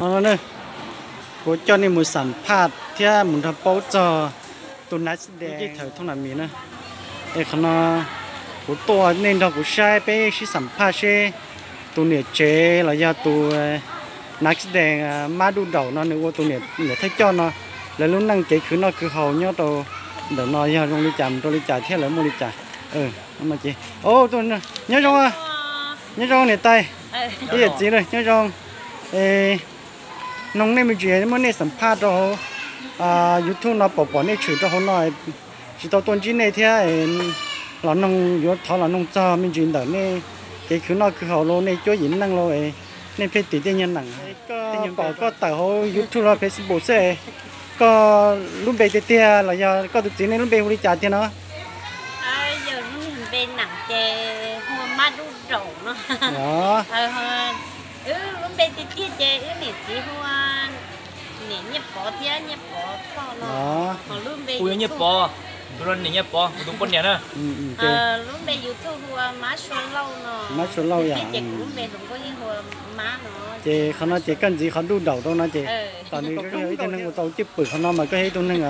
No, kuv coj nej mus xam phaj thiab mus nrog paub txog tus Naxdee Thoob Nam Mis na. Es qhov no kuv tuaj nej nrog kuv saib peb sib xam phaj seb tus niam tsev los yog tus Naxdee Mab Duj Daum no nws ua tus niam thawj coj no, lawv lub neej kev khwv noj khwv haus nyob rau ntawm no yog zoo li cas mus rau li cas thiab lawv muaj li cas. Nyob zoo, nyob zoo niam tais, ib yam txiv nyob zoo. Noog nej me ntsis muab nej xam phaj rau hauv YouTube no pom pom nej tshwm rau hauv no, tsis tau tuaj ntsib nej thiab, los noog yuav thov los noog txog me ntsis ntawm nej kev khwv noj khwv haus los nej cuab yim neej los nej pheej tim tej nyuag neem. Koj pom koj tawm hauv YouTube los Facebook xwb, koj lub npe tiag tiag los yog koj tus txiv nej lub npe hu li cas tiag no? Yog lub npe neem ces hu ua Mab Duj Daum no. Wb lub npe tiag tiag ces wb niam txiv hu ua niam Nyiaj Pov thiab Nyiaj Pov Thoj no. Hu ua Nyiaj Pov, tus no niam Nyiaj Pov, kuv tus poj niam na. Lub npe YouTube hu ua Mab Sua Lauj no. Mab Sua Lauj yom. Ces kuv lub npe hluas nkauj yeej hu ua Mab no. Ces qhov no ces koj ntxiv qhov Duj Daum rau no ces tom nws yog ib tug neeg ua tau cwj pwm qhov no mas koj yog ib tug neeg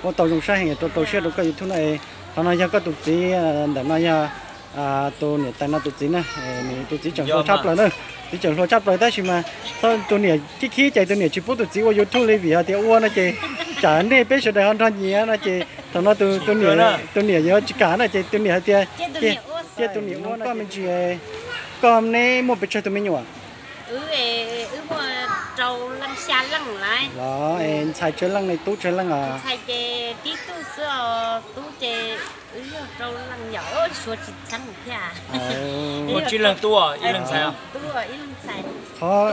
ua tau zoo saib heev rau rau siab rau koj YouTube no. Qhov no yog koj tus txiv, ntawm no yog tus niam tais no tus txiv na, nws tus txiv tseem hluas tshaj plaws na, txiv tseem hluas tshaj plaws tab sis mas tus niam khib khib ces tus niam tsis pub tus txiv ua YouTube li vim hais tias ua no ces tsam nej peb sawv daws ho nrog nyiam no ces thaum no tus niam yuav tsis kam no ces tus niam hais tias cia tus niam ua no. Koj me ntsis, koj neb muaj pes tsawg tus me nyuam? Los ntxhais tsawg leej ne, tub tsawg leej os? Muaj tsib leej tub, ib leeg ntxhais. Qhov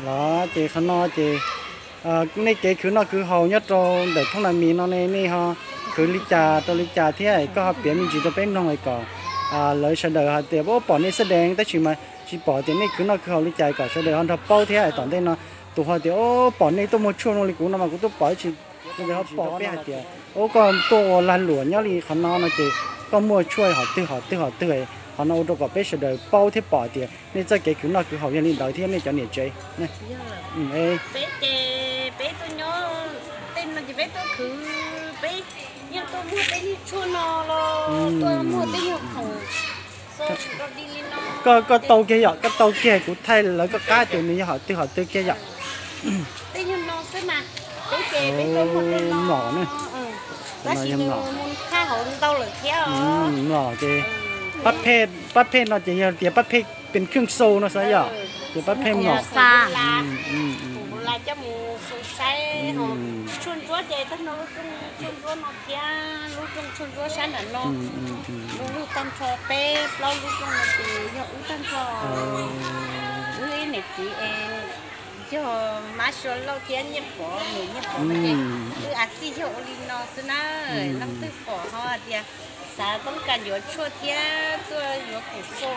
los ces qhov no ces nej kev khwv noj khwv haus nyob rau ntawm Thoob Nam Mis no ne nej ho khwv li cas rau li cas thiab koj ho piav me ntsis rau peb mloog es kom lawv sawv daws hais tias pom nej xab dees tab sis mas tsis pom tias nej khwv noj khwv haus li cas kom sawv daws ho nrog paub thiab tom ntej no tus ho tias pom nej tuaj muag tshuaj zoo li kuv no mas kuv tuaj pom ib tsis sawv daws ho pom peb hais tias ub koj tuaj ua lag luam nyob li qhov no no ces koj muaj tshuaj hom twg hom twg hom twg, qhov no ua rau kom peb sawv daws paub thiab pom tias nej txoj kev khwv noj khwv haus yog li ntawd thiab nej cov niam tsev. Peb ces peb tuaj nyob tej no ces peb tuaj khwv, peb yeej tuaj muag tej nyuag tshuaj no los tuaj muag tej nyuag khoom xo rau di li no. Koj tau kiag yom, koj tau kiag kuv thaij lawv koj qab tias nws yog hom twg hom twg kiag yom. Tej nyuag no xwb mas, peb ces peb tuaj muag tej no, tab sis nws mus qhab hauv ntau lawm thiab os. Mlom ces pab phej, pab phej no ces yog tias pab phej pes kheej xu no xav yom, ces pab phej mlom. Mus las coj mus xu saib, tshuaj ntsuab ces tag nrho lub rooj tshuaj ntsuab no thiab lub rooj tshuaj ntsuab sab nram no, lub lub tag nrho peb plaub lub rooj no ces yog wb tag nrho. Wb ib niam txiv es yog Mab Sua Lauj thiab Nyiaj Pov, niam Nyiaj Pov no ces wb a xij yog ua li no xwb na. Leej twg pom ho hais tias xav toob kas yuav tshuaj thiab tuaj yuav khoom xu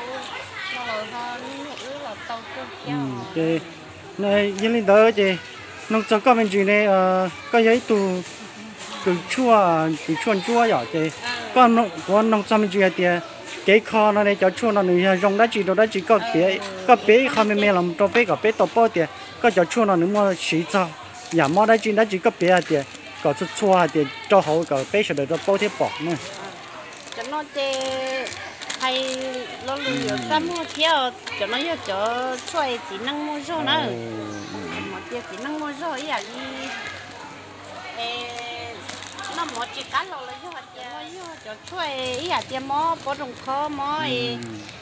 no los ho nug wb los tau kawg thiab. Ces yog li ntawd ces noog txog koj me ntsis ne, koj yog ib tug kws tshuaj, kws tshuaj ntsuab yom, ces koj, kuv noog txog me ntsis hais tias kev kho no ne cov tshuaj no nws yog zoo dab tsi rau dab tsi, koj piav, koj piav ib qho me me los rau peb kom peb tau paub tias koj cov tshuaj no nws muaj siv txog yam mob dab tsi dab tsi, koj piav hais tias kom txhua txhua hais tias rau hauv kom peb sawv daws tau paub thiab pom na. Cov no ces hais lo lus yuav txaj muag thiab, cov no yog cov tshuaj es txiv neej muaj zog na. Hais tias txiv neej muaj zog ib yam li noj mov tsis qab los los yog hais tias yog cov tshuaj ib yam tias mob pob zoo kho mob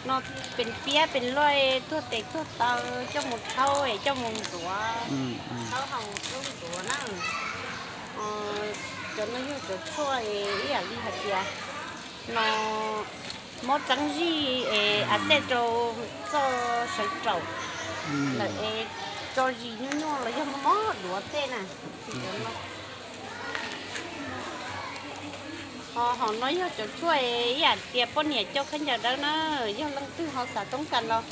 no, pes piab pes loj, tuag tes tuag taw coj mus rhaub es coj mus ntxuav, rhaub hau ntxuav na. Cov no yog cov tshuaj ib yam li hais tias no mob txeeb zij es a xej rau txoj sawv raum lawm es tso zis nyuaj nyuaj los yog mob duav tej na. Ho hom no yog cov tshuaj ib yam tias poj niam coj khaub ncaws dawb na, yog leej twg ho xav toob kas los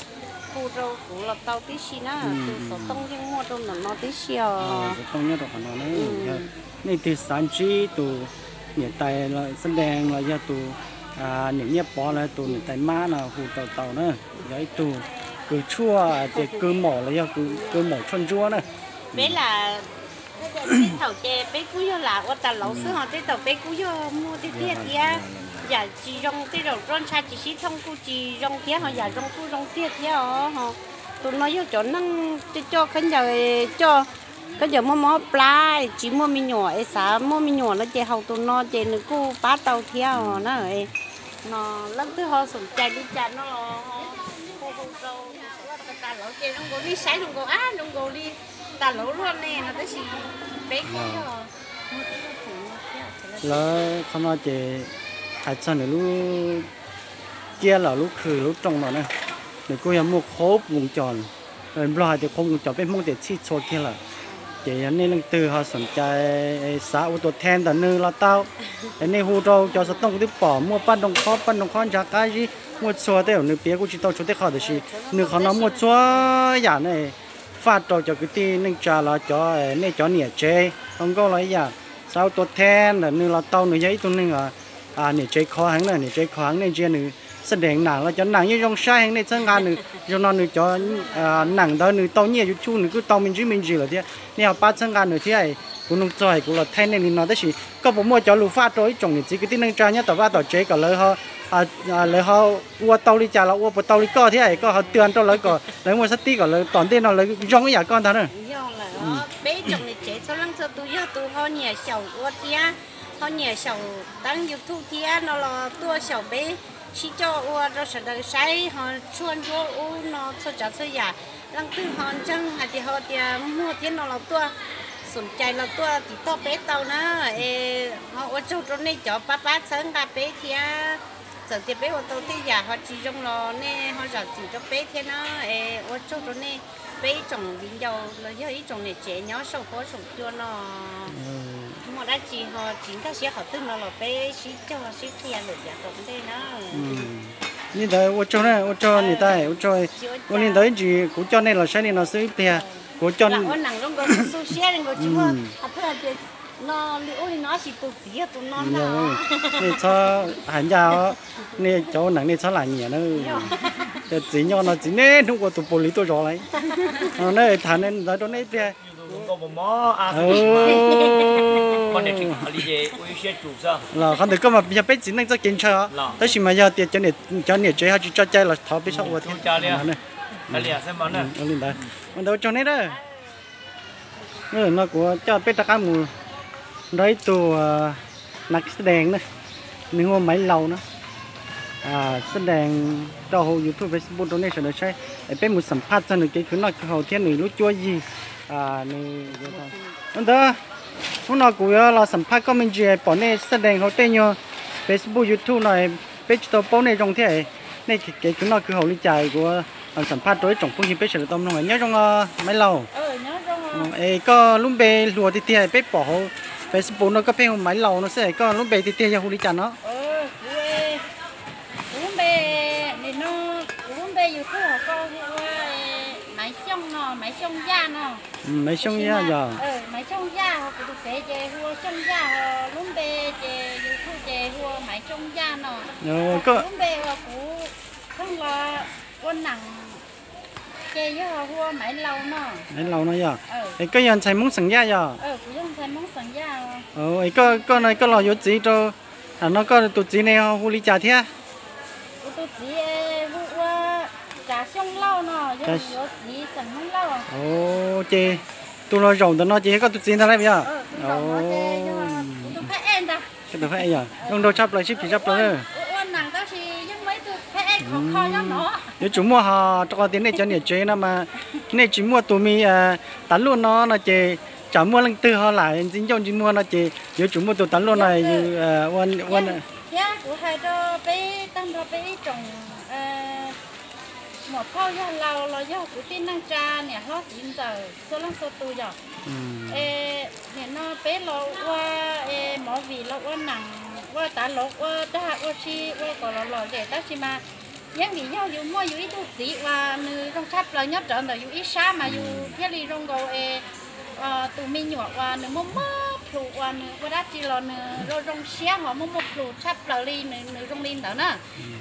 hu rau kuv los tau tib si na, tus xov tooj yeej muaj rau ntawm no tib si os. Xov tooj nyob rau qhov no na. Nej twg xav ntsib tus niam tais Xab Dees los yog tus niam Nyiaj Pov los tus niam tais Mab no hu tau tau na. Yog ib tug Kws tshuaj ces kws maum los yog kws maum tshuaj ntsuab na. Peb lam, tej thaum ces peb kuj yog lam ua tas lauv xwb ho tej thaum peb kuj yog muaj tiag tiag thiab. Yam tsis zoo tej zaum roj ntsha tsis sib thooj kuj tsis zoo thiab ho yam zoo kuj zoo tiag thiab os. Tus no yog cov neeg coj coj khaub ncaws, coj khaub ncaws muaj mob plab tsis muaj me nyuam es xav muaj me nyuam no ces haus tus no ces nws kuj pab tau thiab os na. No leej twg ho xoom cai li cas no los hu hu rau tas lauv ces zoo nkaus nej saib zoo nkaus ab zoo nkaus li tas lauv luaj ne no tab sis peb kuj yog lawv qhov no ces hais txog nws lub ciab los lub khw lub rooj no na, nws kuj yog muaj qhov voo cos, Nplog hais tias qhov voo cos, peb Hmoob tias txhij txhua kiag lawm. Ces yog nej leej twg ho xoom cai xav ua tua them ntawm nws los tau, es nej hu rau cov xov tooj kuv twb pom muaj paj nroo qhob, paj nroo qhob ntsa qab zib, muaj txhua tej zaum nws piav kuj tsis tau txhua tej qho tiam sis nws qhov no muaj txhua yam ne, faj rau cov kwv tij neej tsa los cov, nej cov niam tsev hluas nkauj los ib yam, xav ua tua them ntawm nws los tau, nws yog ib tug neeg niam tsev khov heev na, niam tsev khov heev, nej ntsia nws xab dees nam los cov nam yeej zoo saib heev, nej txhawb nqa nws. Zaum no nws cov nam ntawd nws tau nyiaj YouTube nws kuj tau me ntsis me ntsis lawm thiab, nej ho pab txhawb nqa nws thiab. Kuv nug txog kuv los thaij nej li no tab sis koj puas muaj cov lus faj rau ib tsoom niam txiv kwv tij neej tsa nyob tom vaj tom tsev kom lawv ho ua tau li cas los ua puas tau li koj thiab es koj ho tuag rau lawv kom lawv muaj xab tib kom lawv tom ntej no lawv zoo ib yam koj ntag na. Peb tsoom niam tsev txhua leej txhua tus yog tus ho nyiam xyaum ua thiab, ho nyiam xyaum teeb YouTube thiab no los tuaj xyaum peb sib coj ua rau sawv daws saib ho tshuaj ntsuab ub no txhua tsav txhua yam. Leej twg ho ntseeg hais tias ho tias muaj thiab no los tuaj xoom cai los tuaj tim toj peb tau na. Es ho ua tsaug rau nej cov pab pab txhawb nqa peb thiab. Txawm tias peb ua tau tej yam ho tsis zoo los nej ho zam txim rau peb thiab na. Es ua tsaug rau nej, peb ib tsoom viv ncaus los yog ib tsoom niam tsev nyob saum huab saum cua no, muaj dab tsi ho tsis nkag siab qhov twg no los peb sib cog sib qhia lawm yav tom ntej na. Li ntawd ua tsaug na, ua tsaug niam tais, ua tsaug. Ua li ntawd ib ntsis kuv coj nej los saib li no xwb ib pliag kuv coj ua neeg zoo nkaus xu siab nkaus tsis muaj hais tias no li ub li no sis tus txiv yog tus no na. Nej txhob hais ncaj, nej cov ua neeg nej txhob lam nyiam na. Cov txiv nyob no txiv niaj hnub ua tus pus li tuaj zov lawm. No na tham ntawd rau nej ib pliag. Los qhov ntawd koj mas yog peb txiv neej txoj kev ntshaw os, tab sis mas yog tias cov niam tsev ho tsis tso cai los thov peb txhob ua thiab. Li ntawd, ua ntawd ua tsaug nej na. No kuv coj peb rov qab mus nrog ib tug nam xab dees na, nws hu ua Maiv Laus na, xab dees rau hauv YouTube, Facebook rau nej sawv daws saib. Es peb mus xam phaj txog nws kev khwv noj khwv haus thiab nws lub cuab yig. Ua ntawd, hnub no kuv yuav los xam phaj koj me ntsis, pom nej xab dees hauv tej nyuag Facebook, YouTube no peb tsis tau paub nej zoo thiab, nej kev khwv noj khwv haus li cas kuv xam phaj rau ib tsoom phooj ywg peb sawv daws tau mloog. Nyob zoo os Maiv Laus. Es koj lub npe hluas tiag tiag peb pom hauv Facebook no koj pheej hu Maiv Laus no xwb, koj lub npe tiag tiag yog hu li cas no? Kuv lub npe, nim no kuv lub npe YouTube hauv ko hu ua Maiv Xyooj no, Maiv Xyooj Yaj no. Maiv Xyooj Yaj yog. Maiv Xyooj Yaj, ho kuv tus tsev ces hu ua Xyooj Yaj, ho lub npe ces YouTube ces hu ua Maiv Xyooj Yaj no. Kuv lub npe uas kuv pheej los ua neeg ces yog hu ua Maiv Laus no. Maiv Laus no yog. Es koj yog ntxhais Hmoob xeem Yaj yog? Es koj, koj no koj los yuav txiv rau, no koj tus txiv ne ho hu li cas thiab? Kuv tus txiv hu ua Tsav Xyooj Lauj no, yog yuav txiv xeem Hmoob Lauj. Ces tus los zaum ntawm no ces yog koj tus txiv ntag lauj yog? Koj tus phab ej yog zoo nraug tshaj plaws, sib phim tshaj plaws na. Yuav tsum muaj ho rau qhov tias nej cov niam tsev no mas nej tsis muaj tus me tav luaj no no ces tsam muaj leej twg ho lam ntxi ncauj ntxi muag no ces yuav tsum muaj tus tav luaj no. Thiab kuv hais rau peb tag nrho peb ib tsoom muam phauj yawg laus los yog kwv tij neej tsa niam hlob txiv ntxawm txhua leej txhua tus yom. Es nim no peb los ua movie los ua neeg ua tav luaj ua dag ua si ua kom los lom zem tab sis mas yeej vim yog yus muaj yus ib tug txiv uas nws zoo tshaj plaws nyob rawv ntawm yus ib sab mas yus thiaj li zoo nkaus es tus me nyuam uas nws muaj muaj plhus uas nws ua dab tsi los nws zoo zoo siab ho muaj muaj plhus tshaj plaws li nws zoo li ntawd na.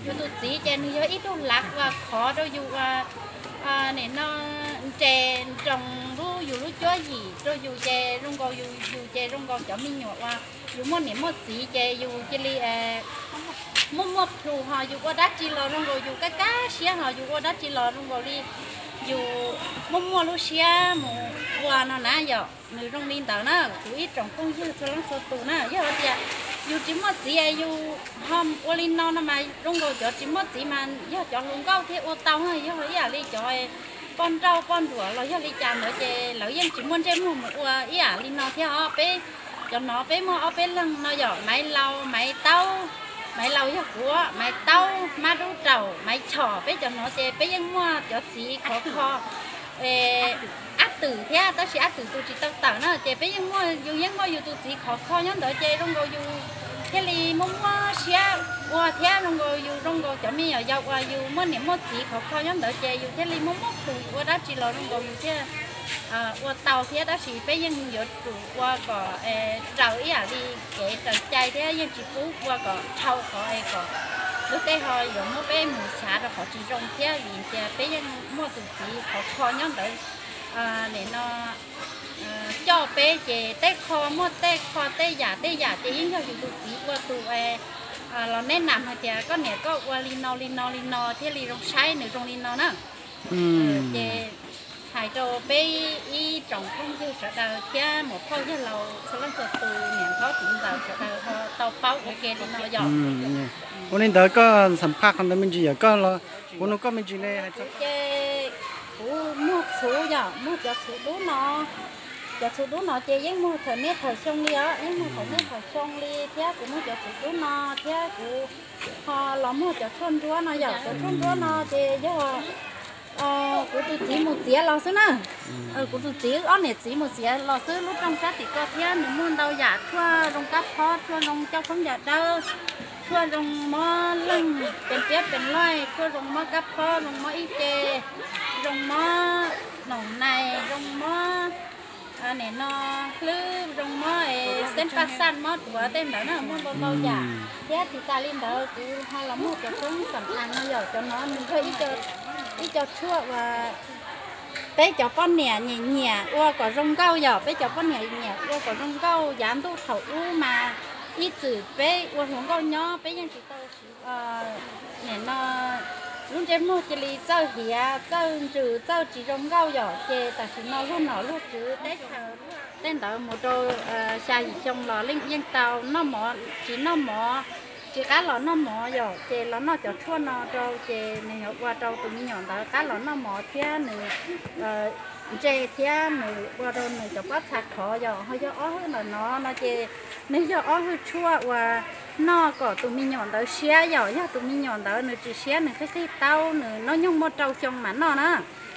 Yus tus txiv ces nws yog ib tug lav uas khov rau yus uas Nim no nres nroos lub yus lub cuab yim rau yus ces zoo nkaus yus, yus ces zoo nkaus cov me nyuam uas yus muaj niam muaj txiv ces yus cia li muaj muaj plhus ho yus ua dab tsi los zoo nkaus yus kaj kaj siab ho yus ua dab tsi los zoo nkaus li yus muaj muaj lub siab mus ua no na yom. Nws zoo li ntawd na, kuv ib tsoom phooj ywg txhua leej txhua tus na, yog hais tias yus tsis muaj txiv es yus ho ua li no no mas zoo nkaus cov tsis muaj txiv mas yog cov hluas nkauj thiaj ua tau na, yog ib yam li cov poj nrauj poj nruam los yog li cas ntawd ces lawv yeej tsis muaj ntsej muag mus ua ib yam li no thiab os. Peb cov no peb muaj ob peb leeg no yom, Maiv Laus, Maiv Taub, Maiv Laus yog kuv, Maiv Taub, Mab Dub Raum, Maiv Chom, peb cov no ces peb yeej muaj cov txiv khov kho ab twm thiab, tab sis ab twm tus tsis tau tawm na, ces peb yeej muaj, yus yeej muaj yus tus txiv khov kho nyob ntawd ces zoo nkaus yus thiaj li muaj muaj siab ua thiab zoo nkaus yus zoo nkaus cov me nyuam yaus uas yus muaj niam muaj txiv khov kho nyob ntawd ces yus thiaj li muaj muaj plhus, yus ua dab tsi los zoo nkaus yus thiaj ua tau thiab. Tab sis peb yeej yuav tsum ua kom raws ib yam li kev raws cai thiab yeej tsis pub ua kom dhau qhov es kom luag tej ho yuav muab peb mus xyav rau qhov tsis zoo thiab, vim tias peb yeej muaj tus txiv khov kho nyob ntawd nim no coj peb ces tej qho muaj tej qho tej yam tej yam ces yeej yog yus tus txiv ua tus los neb nam hais tias koj niam koj ua li no li no li no thiaj li zoo saib, nws zoo li no na. Ces hais rau peb ib tsoom phooj ywg sawv daws thiab muam phauj yawg laus txhua leej txhua tus, niam hlob txiv ntxawm sawv daws ho tau paub ua ke li no yom. Ua li ntawd koj xam phaj qhov ntawd me ntsis yom, koj los kuv nug koj me ntsis ne. Ces kuv muag txhuv yom, muag cov txhuv dub no. Cov txhuv dub no ces yeej muag thaum niaj thaum xyoo li os, yeej muag thaum niaj thaum xyoo li thiab kuv muag cov txhuv dub no thiab kuv ho los muag cov tshuaj nruab no yom. Cov tshuaj nruab no ces yog kuv tus txiv mus txiav los xwb na. Kuv tus txiv ob niam txiv mus txiav los xwb, lub rooj sab tim ko thiab nws muaj ntau yam tshuaj zoo kab phob, tshuaj zoo coj phooj ywg dawb, tshuaj zoo mob leeg pes piab pes laij, tshuaj zoo mob kab phob, zoo mob ib ce, zoo mob noom nais, zoo mob nim no hlwb, zoo mob xeeb paj xaj, mob duav tej ntawd na, muaj ntau ntau yam. Thiab tsis tas li ntawd kuv ho los muag cov tshuaj xam phaj no yom, cov no nws yog ib co tshuaj uas peb cov poj niam nyiam nyiam ua kom zoo nkauj yom, peb cov poj niam nyiam ua kom zoo nkauj. Yav ntuj thaum ub mas ib txwm peb ua hluas nkauj nyob peb yeej tsis tau nim no lub ntsej muag cia li txawj hiav txawj ntsws txawj tsis zoo nkauj yom, ces tam sim no luag nom luag tswv teb chaws tej ntawd mus rau xya yim xyoo los yeej tau noj mov, tsis noj mov, tsis qab los noj mov yom, ces los noj cov tshuaj no rau ces nws yuav ua rau tus me nyuam ntawd qab los noj mov thiab nws ntse thiab nws ua rau nws cov pob txha khov yom. Ho yog ob hwj ntawm no no ces nws yog ob hwj tshuaj uas noj kom tus me nyuam ntawd siab yom. Yog tus me nyuam ntawd nws tsis siab nws qig qig taub, nws hnub nyoog muaj rau xyoo mas noj na,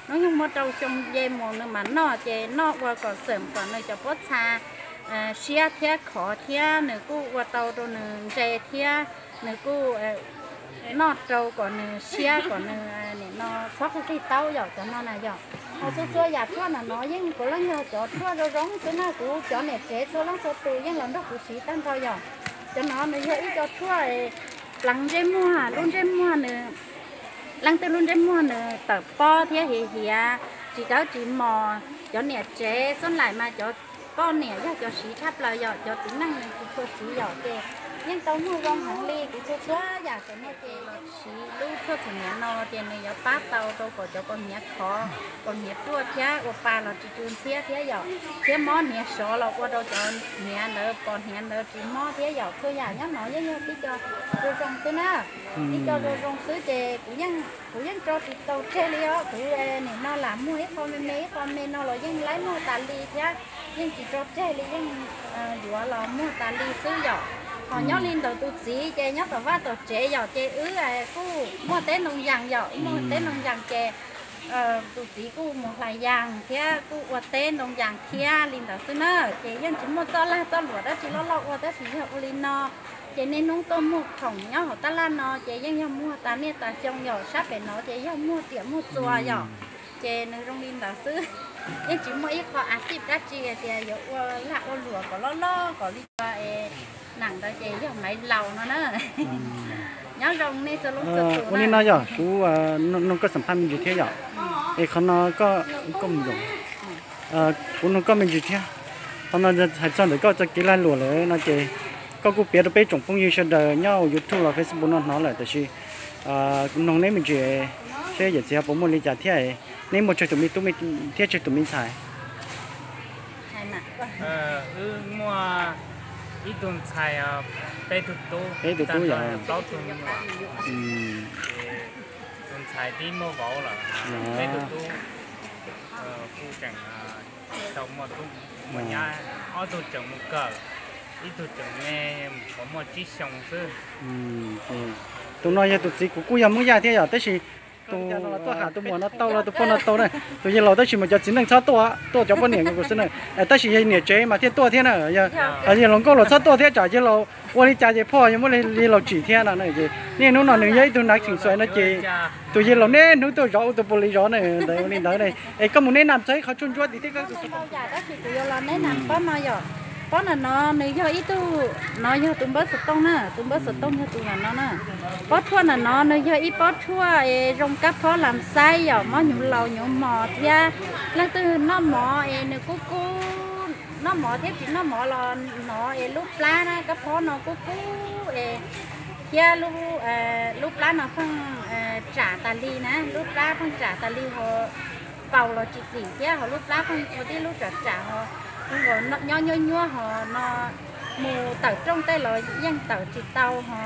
hnub nyoog muaj rau xyoo nce mus nws mas noj, ces noj ua kom xeem kom nws cov pob txha siab thiab khov thiab nws kuj ua tau rau nws ntse thiab nws kuj noj rau kom nws siab kom nws nim no txhob qig qig taub yom. Cov no na yom, ho txhua txhua yam tshuaj ntawm no yeej puav leej yog cov tshuaj zoo zoo xwb na, kuv cov niam tsev txhua leej txhua tus yeej los nrog kuv siv tag nrho yom. Cov no nws yog ib co tshuaj pleev ntsej muag, lub ntsej muag nws, leej twg lub ntsej muag nws tawm pob thiab hiav hiav, tsis dawb tsis mos, cov niam tsev xub laim mas cov poj niam yog cov siv tshaj plaws yom, cov txiv neej nws tsis tshua siv yom, ces yeej tau muag zoo heev li. Kuv txhua txhua yam cov no ces siv lub tshuaj txhuam hniav no ces nws yuav pab tau rau kom cov kaus hniav khov, kaus hniav ruaj thiab ua pa los tsis tsw ntxhiab thiab yom, thiab mob hniav sov los ua rau cov hniav ntawd pos hniav ntawd tsis mob thiab yom. Txhua yam nyob no yeej yog tib co zoo zoo xwb na, tib co zoo zoo xwb ces kuv yeej, kuv yeej tso tsis tau tseg li os. Kuv nim no lam muag ib qho me me ib qho me no los yeej laib muag tas li thiab, yeej tsis tso tseg li, yeej yuav los muag tas li xwb yom. Ho nyob li ntawd tus txiv ces nyob tom vaj tom tsev yom, ces wb kuj muag teb ntoo yas yom, muag teb ntoo yas ces tus txiv kuj mus hlais yas thiab kuj ua teb ntoo yas thiab li ntawd xwb na. Ces yeej tsis muaj txoj lag txoj luam dab tsi loj loj ua, tab sis yog ua li no ces niaj hnub tuaj muag khoom nyob hauv tab laj no ces yeej yog muag tas niaj tas xyoo yom. Sab pem no ces yog muag riam muag txuas yom, ces nws zoo li ntawd xwb. Yeej tsis muaj ib qho a xij dab tsi hais tias yuav ua lag ua luam kom loj loj kom li cua es nam ntawd ces yog Maiv Laus no na. Nyob zoo nej txhua leej txhua tus. Ua li no yom, kuv nug koj xam phaj me ntsis thiab yom. Es qhov no koj, koj mus, kuv nug koj me ntsis thiab. Qhov no hais txog ntawm koj txoj kev lag luam lawm no ces koj kuj piav rau peb tsoom phooj ywg sawv daws nyob hauv YouTube los Facebook no hnov lawm, tab sis kuv nug neb me ntsis seb yawm txiv ho puas muaj li cas thiab, neb muaj tsawg tus me tub thiab tsawg tus me ntxhais? Wb muaj ib tug ntxhais, peb tug tub, peb tug tub yog plaub tug me nyuam. Tus ntxhais tib muaj vauv lawm, peb tug tub kuj tseem tau muaj tub muaj nyab, ob tug tseem mus kawm, ib tug tseem me, nyuam qhuav muaj tsib xyoo xwb. Tus no yog tus txiv, kuv kuj yog Hmoob Yaj thiab yom, tab sis tus no los tuaj ham tus muam no tau los tus poj no tau na. Tus yawg laus tab sis mas cov txiv neej txhob tuaj, tuaj cov poj niam nkaus xwb na. Tab sis yog niam tsev mas thiaj tuaj thiab na. Yog laus nkauj los txhob tuaj thiab tsam yawg laus ua li cas ces phoj yog muab yawg laus tsim thiab no. Nej hnub no nws yog ib tug nav cheem xuais no ces tus yawg laus niaj hnub tuaj zov ua tus pus li zov na. Ntawd ua li ntawd, es koj mus neb nam txog ib qhov tshuaj ntsuab tim tej koj tus xov tooj. Tab sis kuv yuav los neb nam pob no yom. Pob no no nws yog ib tug, no yog tus npawb xov tooj na, tus npawb xov tooj yog tus no no na. Pob tshuaj no no nws yog ib pob tshuaj es zoo kab phob lam xaib yom, mob hnyuv laus hnyuv mos thiab leej twg noj mov es nws kub kub, noj mov thiab tsis noj mov los hnov es lub plab na kab phob no kub kub es thiab lub plab no pheej tsam tas li na, lub plab pheej tsam tas li ho paus los tsis dim thiab ho lub plab pheej ua tib lub tsam tsam ho nkaus nyob nyuab nyuab ho no mus tawm rooj tej los yeej tawm tsis tau ho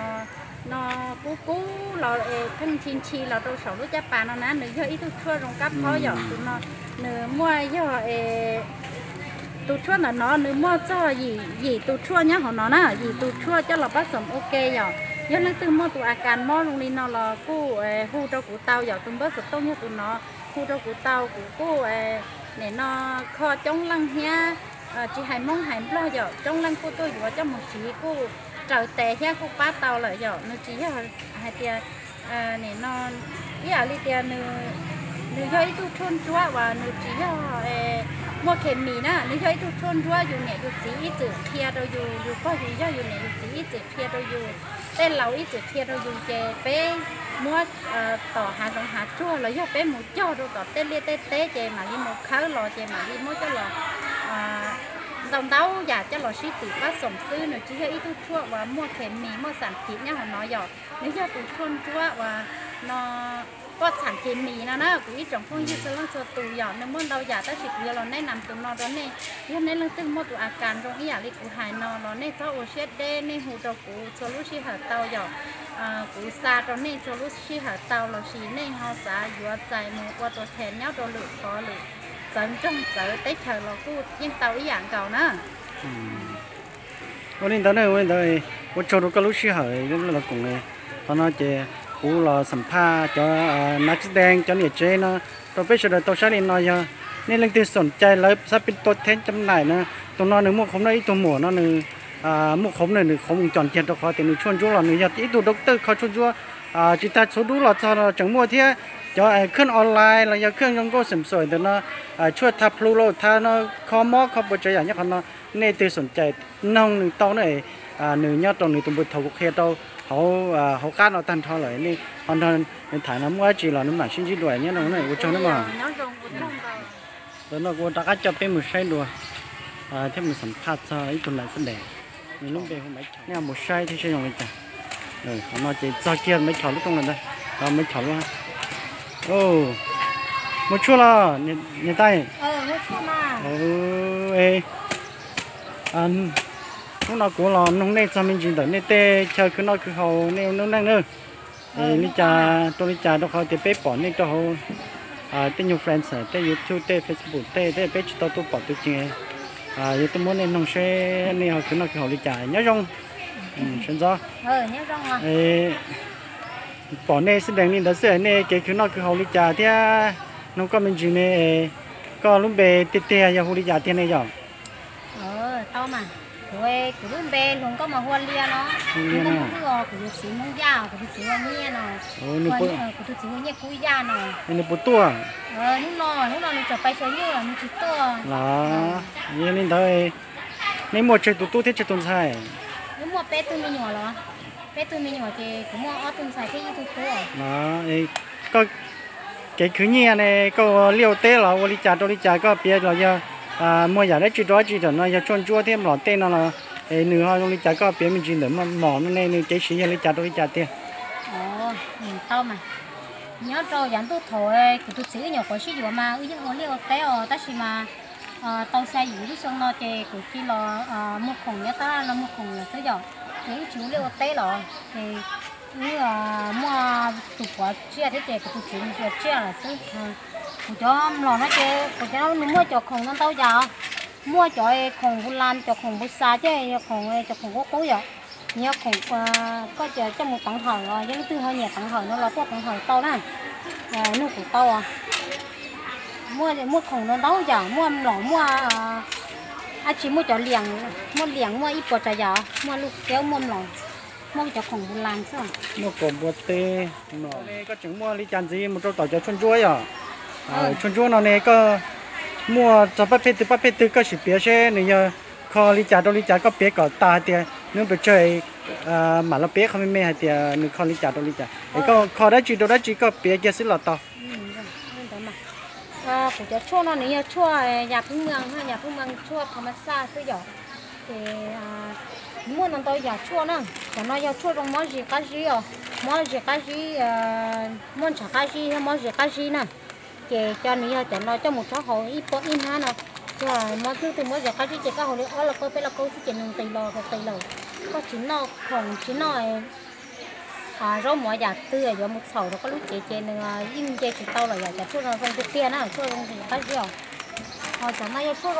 no kub kub los es pheej ntshi ntshi los rau saum lub caj pas no na. Nws yog ib tug tshuaj zoo kab phob yom, tus no nws muaj yog es tus tshuaj ntawm no nws muaj txog yim tus tshuaj nyob hauv no na, yim tus tshuaj coj los pab xoom ua ke yom. Yog leej twg muaj tus a kas mob zoo li no los kuj hu rau kuv tau yom, tus npawb xov tooj yog tus no, hu rau kuv tau, kuv kuj nim no kho coob leej thiab, tsis hais Hmoob hais Nplog yom, coob leej kuj tuaj yuav coj mus siv kuj raws tes thiab kuj pab tau lawm yom. Nws tsis yog hais tias nim no ib yam li tias nws yog ib tug tshuaj ntsuab uas nws tsis yog muaj khes mis na, nws yog ib tug tshuaj ntsuab yus niam yus txiv ib txwm qhia rau yus, yus pog yus yawg yus niam yus txiv ib txwm qhia rau yus, tej laus ib txwm qhia rau yus ces peb muab tom hav zoov hav tsuag los yog peb mus cog rau tom tej liaj tej teb ces mam li mus khawb los ces mam li muab coj los ntau ntau yam coj los sib twm pab xoom xwb. Nws tsis yog ib tug tshuaj uas muaj khes mis muaj xam thiv nyob hauv no yom, nws yog tus tshuaj ntsuab uas no poj xam khes mis no na. Kuv ib tsoom phooj ywg txhua leej txhua tus yom, nws muaj ntau yam tab sis kuv yuav los neb nam tus no rau nej. Yog nej leej twg muaj tus a kas zoo ib yam li kuv hais no los nej txhob ua siab deb, nej hu rau kuv txhua lub sij hawm tau yom. Kuv xa rau nej txhua lub sij hawm tau los sis nej ho xav yuav txais mus ua tus them nyob rau lwm qhov lwm txawv nroog txawv teb chaws los kuj yeej tau ib yam nkaus na. Ua li ntawd ne, ua li ntawd ua tsaug rau koj lub sij hawm los koom. Qhov no ces kuv los xam phaj cov nav txib dees cov niam tsev no rau peb sawv daws tau saib li no. Yog nej leej twg xoom cai lawv xab pib tua theeb cam naim na, tus no nws muaj qhov no ib tug muam no nws muaj qhov no nws qhov mus cos kiag rau qhov tias nws tshuaj ntsuab los nws yog ib tug doctor kho tshuaj ntsuab. Tsis tas txhuv dub los txog los tseem muaj thiab cov khej online los yog khej zoo nkauj xam xuam ntawm no, tshuaj tha plhu los tha no, kho mob kho puas tsav yam nyob qhov no. Nej twg xoom cai noog nws tau na, nws nyob rau nws tus npawb thaum kuv qhia rau hauv, hauv qab no tag nrho lawm, nej ho nrog nws tham no muaj dab tsi los nws mam sib ntsib dua nyob no. Ua tsaug na mog. Ntawm no kuv rov qab coj peb mus saib dua thiab mus xam phaj txog ib tug nav txib dees, nws lub npe hu Maiv Chom, nej mus saib thiab seb zoo li cas. Qhov no ces txog kiag Maiv Chom lub rooj lawm ntag, Maiv Chom lub. Muaj tshuaj los niam tais? Hnub no kuv los noog nej txog me ntsis ntawm nej tej chaw khwv noj khwv haus, nej lub neej na. Li cas rau li cas rau qhov tias peb pom nej rau hauv tej nyuag friends, tej YouTube, tej Facebook, tej tej peb tsis tau tuaj pom tus ceev. Yuav tuaj muab nej noog seb nej ho khwv noj khwv haus li cas. Nyob zoo, sawv ntxov. Pom nej xib dees li ntawd xwb, nej kev khwv noj khwv haus li cas thiab? Noog koj me ntsis ne, koj lub npe tiag tiag yog hu li cas tiag ne yom? Tau mas, kuv, kuv lub npe hluas nkauj mas hu ua Lia no. Hu Lia no. Kuv yug txiv Hmoob Yaj, kuv tus txiv hu ua Nyiaj no. Kuv tus txiv hu ua Nyiaj Kub Yaj no. Nws puas tuaj? Hnub no, hnub no nws tseem pais xyuas nyuj los nws tsis tuaj. Los yog li ntawd, nej muaj tsawg tus tub thiab tsawg tus ntxhais? Wb muaj peb tug me nyuam los, peb tug me nyuam ces kuv muaj ob tug ntxhais thiab ib tug tub. Los, koj Kev khwv nyiaj ne, koj ua liaj ua teb los ua li cas rau li cas, koj piav los yog muaj yam dab tsi rau dab tsi, tam no yog tshuaj ntsuab thiab mlom tej no los es nws ho zoo li cas, koj piav me ntsis ntawm mlom no ne nws kev siv yog li cas rau li cas tiag? Tau mas, nyob rau yav ntuj thaum kuv tus txiv wb nyuam qhuav sib yuav mas wb yeej ua liaj ua teb os, tab sis mas tau xya yim lub xyoo no ces kuv cia los muag khoom nyob tab laj los muag khoom lawm xwb yom, ces wb tsis ua liaj ua teb los ces wb muaj tus pov tsiaj thiab ces kuv tus txiv mus xyuas tsiaj lawm xwb. Kuv cov mlom no ces kuv cov no nws muaj cov khoom ntau ntau yam, muaj cov khoom npu las, cov khoom npu xas thiab yog khoom, cov khoom qub qub yom. Nws yog khoom, koj coj mus teev hawm os, yog leej twg ho nyiam teev hawm no los tuaj teev hawm tau na, nug kuv tau. Muaj, muaj khoom ntau ntau yam, muaj mlom, muaj dab tsi, muaj cov liam, muaj liam, muaj ib puas tsav yam, muaj lub kiab, muaj mlom, muaj cov khoom npu las xwb. Muaj kaus npua teb no. Koj tseem muaj li cas ntxiv mus rau tom cov tshuaj ntsuab yom? Tshuaj ntsuab no ne koj muaj txog pab pheej twg pab pheej twg, koj sim piav seb nws yog kho li cas rau li cas, koj piav kom tas hais tias nws pes tsawg mam los piav qhov me me hais tias nws kho li cas rau li cas, es koj kho dab tsi rau dab tsi koj piav kiag xwb los tau. Kuv cov tshuaj no nws yog tshuaj yam phwb mees, yam phwb mees, tshuaj pha ma xaj xwb yom. Ces muaj ntau ntau yam tshuaj na. Cov no yog tshuaj zoo mob zis qab zib os, mob zis qab zib, mob ntshav qab zib thiab mob zis qab zib na. Ces cov nws yog cov no coj mus rhaub haus ib pob ib hnab no, yog mob twb twg mob zis qab zib ces koj haus li ob lauj kaub peb lauj kaub xwb ces nws nqis los qis lawm. Koj tsis noj khoom tsis noj zaub mov yam twg yuav mus txhaum rau koj lub cev ces nws yeej nce tsis tau los yom. Cov tshuaj no zoo tiag tiag na, tshuaj zoo zis qab zib os. Ho cov no yog tshuaj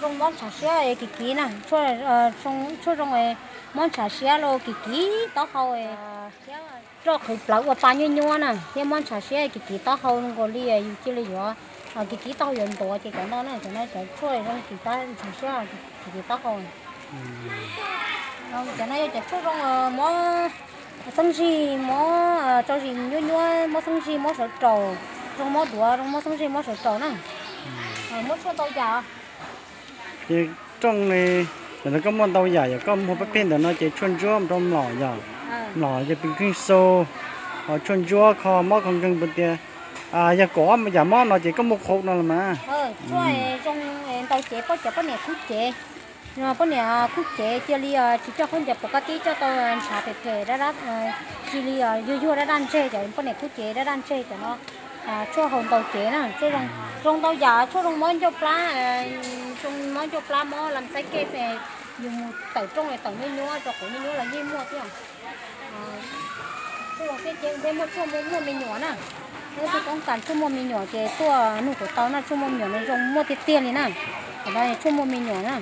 zoo mob ntshav siab kiv kiv na, tshuaj zoo mob ntshav siab los kiv kiv taub hau thiab roj qhwv plawv ua pa nyuab nyuab na, thiab mob ntshav siab kiv kiv taub hau nkaus li yus cia li yuav kiv kiv taub hau yuav ntuav ces cov no na, cov no cov tshuaj zoo kiv ntshav siab kiv kiv taub hau. Cov no yog cov tshuaj zoo mob xeeb zig, mob tso zis nyuab nyuab, mob xeeb zig mob sawv raus, zoo mob duav, zoo mob xeeb zig mob sawv raus na. Muaj tshuaj ntau yam. Ces rooj li, tam no koj muaj ntau yam yom, koj muag pab pheej ntawm no ces tshuaj ntsuab rau mlom yom, mlom ces pes kheej xu, ho tshuaj ntsuab kho mob kho nkeeg puas tias yog kaum ob yam mob no ces koj muaj qhov no los mas. Tshuaj zoo ntau cev, poj cov poj niam khub cev, poj niam khub cev cia li tsis coj khaub ncaws pus kab tib coj tau ntshav phem phem, cia li yuag yuag daj daj ntseg, cov poj niam khub cev daj daj ntseg cov no. Tshuaj haus ntau cev na, tshuaj zoo ntau yam, tshuaj zoo mob ncauj plab, zoo mob ncauj plab mob lam xaib kej, yus mus tawm rooj tawm nyuab nyuab rau quav nyuab nyuab los yeej muaj thiab. Tshuaj zoo thiab ces peb muaj tshuaj muaj me nyuam na, peb tug toob kas tshuaj muaj me nyuam ces tuaj nug kuv tau na, tshuaj muaj me nyuam no zoo muaj tiag tiag li na. Tam no tshuaj muaj me nyuam na.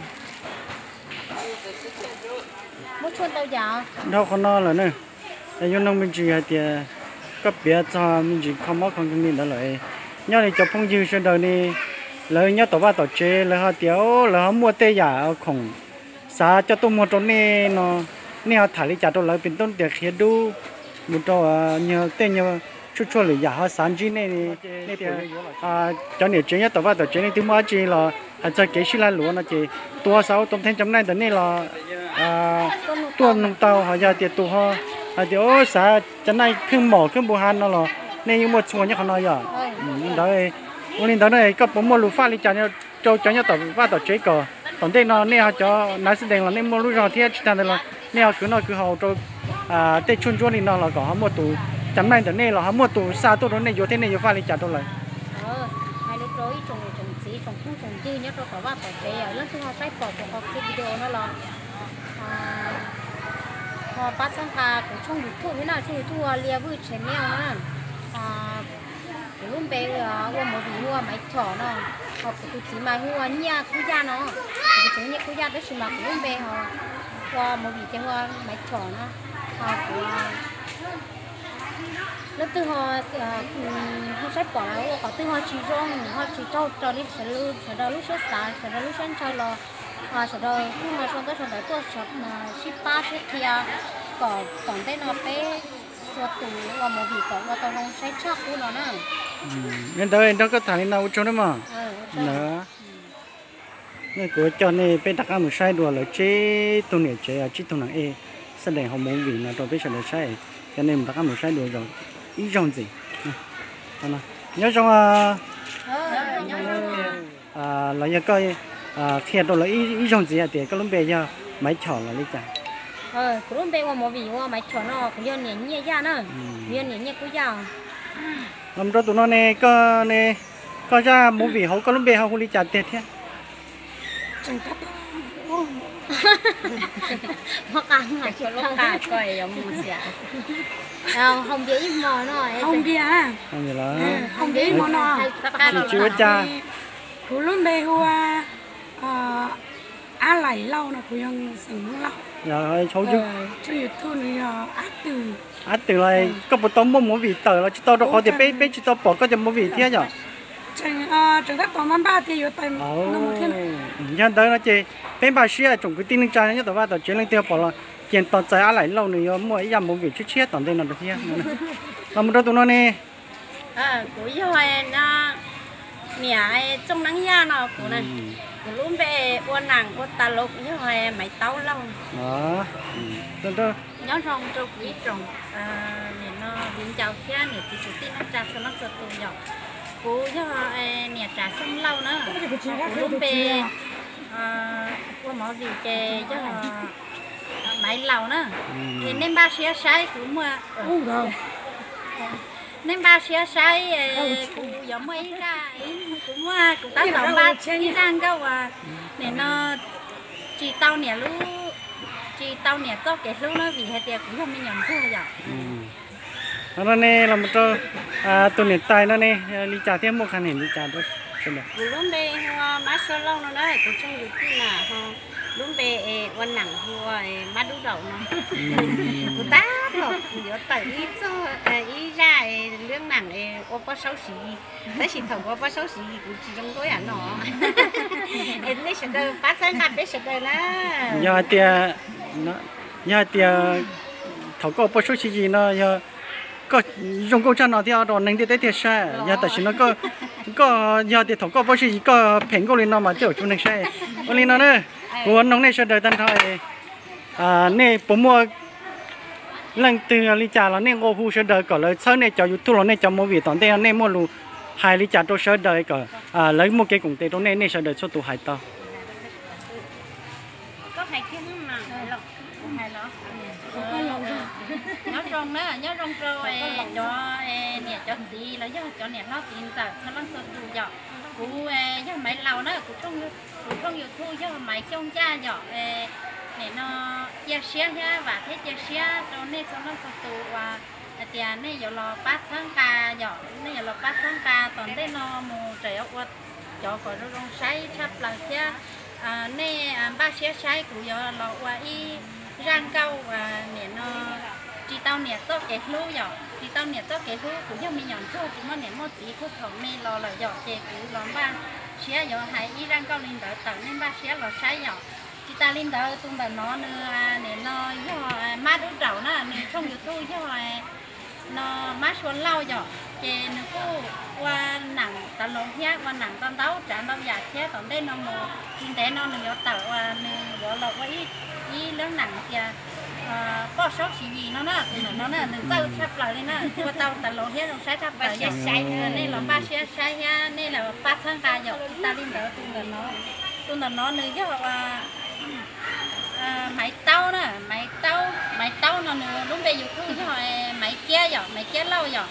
Muaj tshuaj ntau yam. Dhau qhov no lawm na, es yuav nug me ntsis hais tias koj piav txog me ntsis kho mob kho nkeeg li ntawd lawm, nyob li cov phooj ywg sawv daws ne, lawv nyob tom vaj tom tsev lawv ho tias lawv ho muaj tej yam khoom xav coj tuaj muag rau nej no, nej ho tham li cas rau lawv, pem toob tias qhiav dub mus rau tej nyuag tshuaj tshuaj lwm yam ho xav ntsib nej ne. Cov niam tsev nyob tom vaj tom tsev leej twg muaj dab tsi los hais txog kev sib lag luam no ces tus ho xav ua tau theej cov mlaij ntawm nej los tuaj nug tau, ho yog tias tus ho hais tias xav cov naj kheej mom kheej npu ha no los nej yeej muaj txhua nyob qhov no yom. Ntawd, ua li ntawd na koj puas muaj lus faj li cas rau cov nyob tom vaj tom tsev kom tom ntej no nej ho cov nav xib dees los nej muaj lub zog thiab tsis tag ntawd los nej ho khwv noj khwv haus rau tej tshuaj ntsuab li no los kom ho muaj tus cov mlaij ntawm nej los ho muaj tus xa tuaj rau nej yuav thiab nej yuav faj li cas rau lawv. Hais li rau ib tsoom niam tsoom txiv tsoom phooj tsoom ywg nyob rau tom vaj tom tsev, leej twg ho saib pom kuv qhov clip video no los ho pab txhawb nqa kuv tshooj YouTube thiab na, tshooj YouTube Lia Vwj Channel na. Kuv lub npe ua movie hu ua Maiv Chom no, ho kuv tus txiv mas hu ua Nyiaj Kub Yaj no. Kuv tus txiv hu Nyiaj Kub Yaj tab sis mas kuv lub npe ho ua movie ces hu ua Maiv Chom no. Ho kuv leej twg ho ho saib pom los ua qhov twg ho tsis zoo, ho tsis raug raws li sawv daws lub siab xav, sawv daws lub siab ntshaw los sawv daws kuj ho sau ntaub sau ntawv tuaj sib pab thiab qhia kom tom ntej no peb txhua tus ua movie kom ua tau zoo saib tshaj qub no na. Li ntawd nrog koj tham li no ua tsaug nawb mog. Ntawd kuv coj nej peb rov qab mus saib dua lawv tsib tug niam tsev, tsib tug neeg ej xab dees hauv movie no rau peb sawv daws saib, coj nej rov qab mus saib dua ib zaug ntxiv. Nyob zoo, los yog koj qhia rau lawv ib zaug ntxiv hais tias koj lub npe yog Maiv Chom los li cas? Kuv lub npe ua movie ua Maiv Chom no, kuv yog niam Nyiaj Yaj na, kuv yog niam Nyiaj Kub Yaj. Los mus rau tus no ne, koj ne, koj zaj movie hauv koj lub npe ho hu li cas tiag thiab? Hau npias ib hmo no, hau npias ib hmo no. Tsis ua cas. Kuv lub npe hu ua Ab Laim Lauj no, kuv yog xeem Hmoob Lauj. Tshooj YouTube nws yog Ab Twm. Ab Twm los koj puas tau muaj movie tawm los tsis tau, rau qhov tias peb peb tsis tau pom koj cov movie thiab yom? Tseem tab tom npaj npaj tias yuav tawm no mus thiab. Yog ntawd no ces peb npaj siab tsoom kwv tij neej tsa nyob tom vaj tom tsev leej twg pom los cia tos txais Ab Laim Lauj nws yuav muaj ib zaj movie tshiab tshiab tom ntej no rau thiab. Los mus rau tus no ne. Kuv yog niam Txooj Neeb Yaj no kuv, kuv lub npe ua nam ua tas los kuv yog Maiv Taub Lauj. Nyob zoo rau kuv ib tsoom niam no viv ncaus thiab niam txiv kwv tij neej tsa txhua leej txhua tus yom. Kuv yog niam Tsav Xyooj Lauj na, kuv lub npe ua movie ces yog Maiv Laus na. Es nej npaj siab saib kuv muaj, nej npaj siab saib, kuv yuav muaj ib zaj, kuv muaj, kuv tab tom npaj ib zaj nkauj uas nim no tsis tau niam lub, tsis tau niam txoj kev hlub na, vim hais tias kuv yog me nyuam ntsuag yom. No ne los rau tus niam tais no ne, li cas thiab muaj qhov niam li cas rau sawv daws? Kuv lub npe hu ua Mab Suav Lauj no na, kuv tshooj YouTube na ho lub npe ua nam hu ua Mab Dub Daum no. Kuv tab tom yuav tawm ib txog ib zaj lub nam ua poj saub Siv Yis, tab sis thaum kuv ua poj saub Siv Yis kuv tsis zoo nkauj yam no. Es nej sawv daws pab txhawb nqa peb sawv daws na. Yog hais tias, yog hais tias thaum koj ua poj saub Siv Yis no yog koj zoo nkauj tshaj no thiab rau neeg ntiaj teb thiaj saib, yog tam sim no koj, yog tias thaum koj ua poj saub Siv Yis koj phem nkauj li no mas tej zaum tsis muaj neeg saib. Ua li no na, kuv ua noog nej sawv daws tag nrho, nej puas muaj leej twg li cas los nej nqua hu sawv daws kom lawv txhawb nej cov YouTube los nej cov movie tom ntej, nej muaj lus hais li cas rau sawv daws kom lawv muaj kev koom tes rau nej, nej sawv daws txhua tus hais tau. Nyob zoo na, nyob zoo rau cov niam cov txiv los yog cov niam hlob txiv ntxawm txhua leej txhua tus yom. Kuv yog Maiv Laus na, kuv tshooj YouTube yog Maiv Xyooj Yaj yom. Nim no cia siab thiab vam thiab cia siab rau nej txhua leej txhua tus uas hais tias nej yuav los pab txhawb nqa yom, nej yuav los pab txhawb nqa tom ntej no mus tseem yuav ua cov kom zoo zoo saib tshaj plaws thiab. Nej npaj siab saib kuv yuav los ua ib zaj nkauj nim no tsis tau niam txoj kev hlub yom, tsis tau niam txoj kev hlub, kuv yog me nyuam ntsuag tsis muaj niam muaj txiv, kuv thaum me los lawm yom, ces kuv los npaj siab yuav hais ib zaj nkauj li ntawd tawm, nej npaj siab los saib yom. Tsis tas li ntawd tus ntawm no nws nim no yog Mab Dub Daum na, nws tshooj YouTube yog no Mab Suav Lauj yom, ces nws kuj ua nam tav laus thiab ua nam ntau ntau tsav ntau yam thiab, tom ntej no mus tsis ntev no nws yuav tawm uas nws yuav los ua ib lub nam tias poj saub Siv Yis no na, tus ntawm no na nws txawj tshaj plaws li na, ua tau tav laus thiab zoo saib tshaj plaws yom. Nej los npaj siab saib thiab nej los pab txhawb nqa yom. Tsis tas li ntawd tus ntawm no, tus ntawm no nws yog ua Maiv Taub na, Maiv Taub, Maiv Taub no nws lub npe YouTube yog Maiv Kiab yom, Maiv Kiab Lauj yom.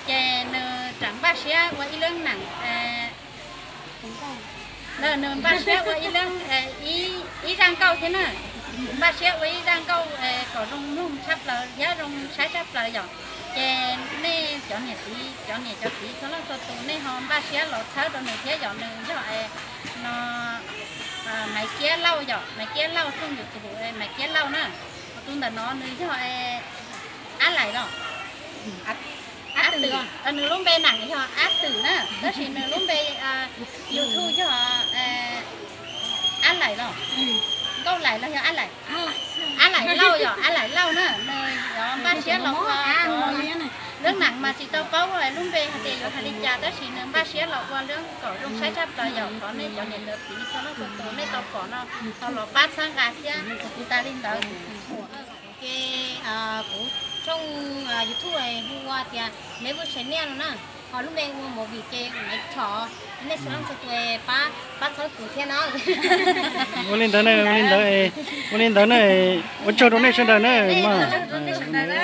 Ces nws tseem npaj siab ua ib lub nam, nws npaj siab ua ib lub, ib zaj nkauj thiab na. Npaj siab ua ib zaj nkauj kom zoo mloog tshaj plaws thiab zoo saib tshaj plaws yom. Ces nej cov niam txiv, cov niam cov txiv txhua leej txhua tus nej ho npaj siab los txhawb rau nws thiab yom, nws yog no Maiv Kiab Lauj yom, Maiv Kiab Lauj tshooj YouTube Maiv Kiab Lauj na. Tus ntawm no nws yog Ab Laim los, Ab Twm, nws lub npe nam yog Ab Twm na, tab sis nws lub npe YouTube yog Ab Laim los, Nkauj Laim los yog Ab Laim, Ab Laim Lauj yom, Ab Laim Lauj na, nws yuav npaj siab los ua lub nam mas tsis tau paub lub npe hais tias yuav hais li cas, tab sis nws npaj siab los ua lub kom zoo saib tshaj plaws yom, thov nej cov niam cov txiv txhua leej txhua tus nej tau pom no ho los pab txhawb nqa thiab. Tsis tas li ntawd, ces kuv tshooj YouTube hu ua tias Neb Vwj Channel no na. Ho lub npe ua movie ces Maiv Thov, nej sawv daws txhua tus pab, pab txhawb kuv thiab no. Ua li ntawd na, ua li ntawd, ua li ntawd na, ua tsaug rau nej sawv daws na mog.